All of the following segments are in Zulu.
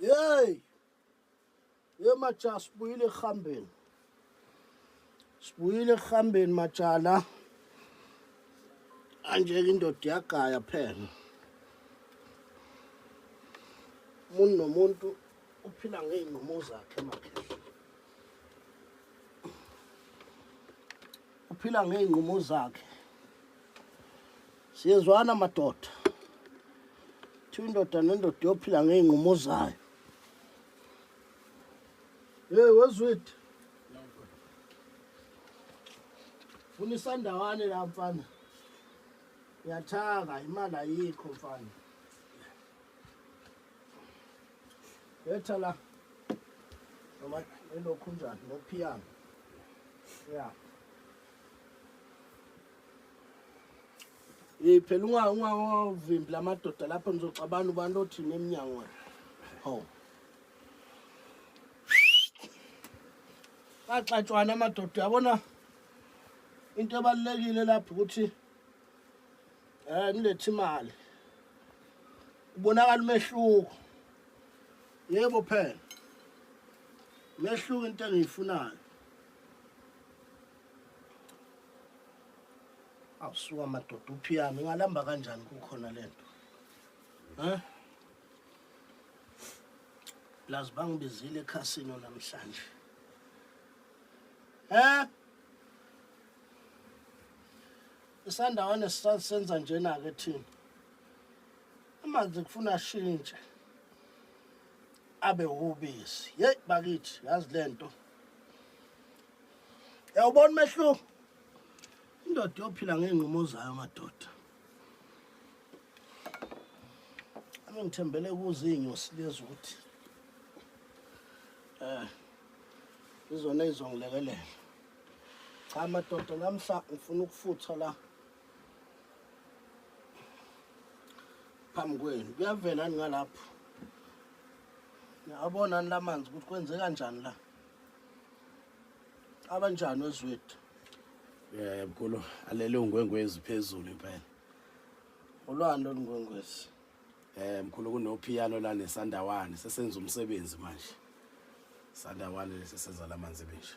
Hey! Ye maja sibuyile ekuhambeni. Sibuyile ekuhambeni majala. Anje-ke indoda iyagaya phela. Umuntu nomuntu uphila ngey'nqumo zakhe makhehla. Uphila ngey'nqumo zakhe. Siyezwana madoda. Thiwa indoda nendoda iyophila ngey'nqumo zayo. Hey wezwidi. Funa isandawane la mfana. Uyathaka imali ayikho mfana. Letha la. Noma elokhu njani nophiyana. Yeah. Hey phela unga ungavimbi lamadoda lapho nizoxabana ubani othini emnyango wena. Hawu. Baxatshwana amadoda uyabona into ebalulekile lapho ukuthi nilethe imali. Kubonakala umehluko. Yebo phela. Mehluko into engiyifunayo. Awusuka madoda uphiyami ngalamba kanjani kukhona lento. Eh? Plus bangibizile ekhasino namhlanje. Eh? Isandawana sisenza njena ke thina. Amanzi kufuna ashintshe. Abe ubisi. Hey bakithi yazi lento. Yawubona umehluko? Indoda yophila ngey'nqumo zayo madoda. Ame ngithembele kuzo iy'nyosi lezi ukuthi eh izona ey'zongilekelela. Cha madoda namhla ngifuna ukufutha la phambi kwenu. Kuyavela ngalapho. Niyabona la manzi ukuthi kwenze kanjani la. Abanjani wezwethu? Eh mkhulu alele ungwengwezi phezulu impela. Ulwani lolu ngwengwezi? Eh mkhulu kunophiyano la nesandawane sesenza umsebenzi manje. Sandawane lesesenza lamanzi benje.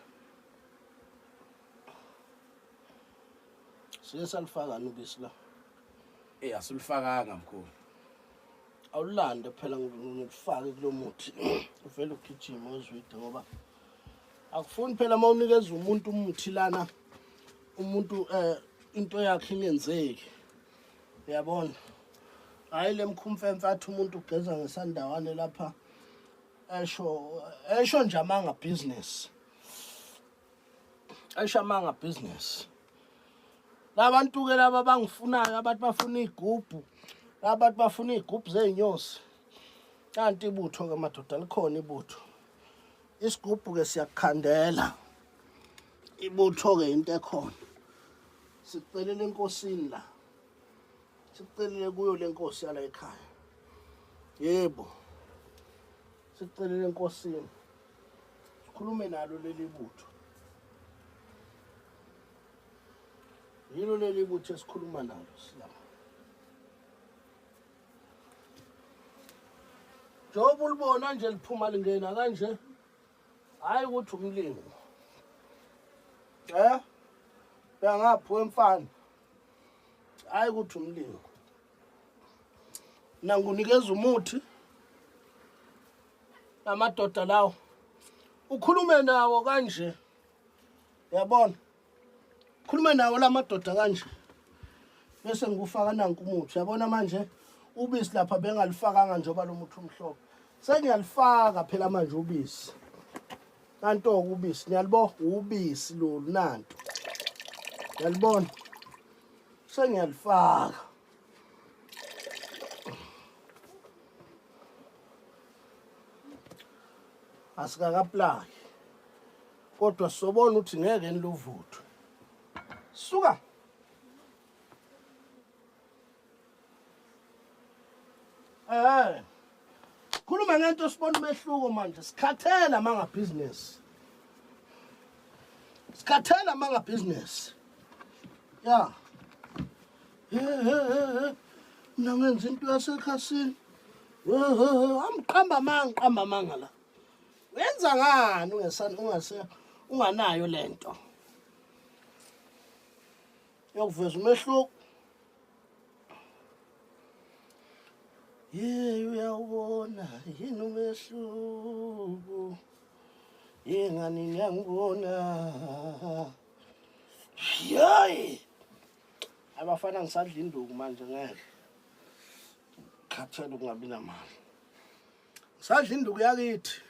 Siye salifaka ubisi la. Eh asulifakanga mkhulu. Awulande phela ngikufake kulomuthi. Uvele ugijime wezwide ngoba akufuni phela uma unikeza umuntu umuthi lana umuntu into yakhe ingenzeki. Uyabona? Hayi le mkhumfemfe athi umuntu ugeza ngesandawane lapha esho nje amanga business. Esho amanga business. Labantu ke laba bangifunayo abantu bafuna igubhu. Abantu bafuna igubhu zezinyosi. Kanti ibutho ke madoda likhona ibutho. Isigubhu ke siyakukhandela. Ibutho ke into ekhona. Sicelele enkosini la. Sicelele kuyo lenkosi yala ekhaya. Yebo. Sicelele enkosini. Sikhulume nalo leli butho. Yilo leli butho esikhuluma nalo silapha. Njengoba ulibona nje liphuma lingena kanje. Hayi ukuthi umlingo. Eh? Uyangaphi wemfana? Hayi ukuthi umlingo. Nangunikeza umuthi. Amadoda lawo. Ukhulume nawo kanje. Uyabona? Khulume nawo lamadoda kanje. Bese ngikufaka nanku umuthi. Uyabona manje ubisi lapha bengalifakanga njengoba lo muthi umhlophe. Sengiyalifaka phela manje ubisi. Nanto ubisi niyalibo ubisi lolu nanto. Niyalibona? Sengiyalifaka. Asikakaplaki. Kodwa sobona ukuthi ngeke niluvuthwe. Suka. Eh. Khuluma ngento sibona umehluko manje. Sikhathela manga business. Sikhathela manga business. Yeah. He he he. Mina ngenza into yasekhasini. Amqamba amanga, qamba amanga la. Wenza ngani ungesana ungase unganayo lento? Yokuveza umehluko. Ye uyawubona yini umehluko? Yengani ngiyangibona. Yayi. Abafana ngisadla induku manje ngeke. Khathele ukungabi namali. Ngisadla induku yakithi.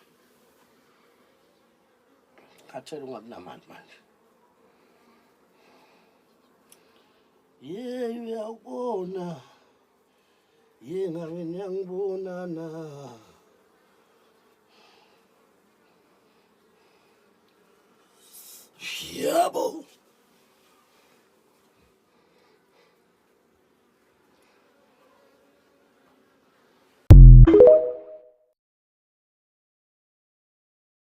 Khathele ukungabi namali manje. Ye uyawubona. Ye ngabe niyangibona na. Yebo.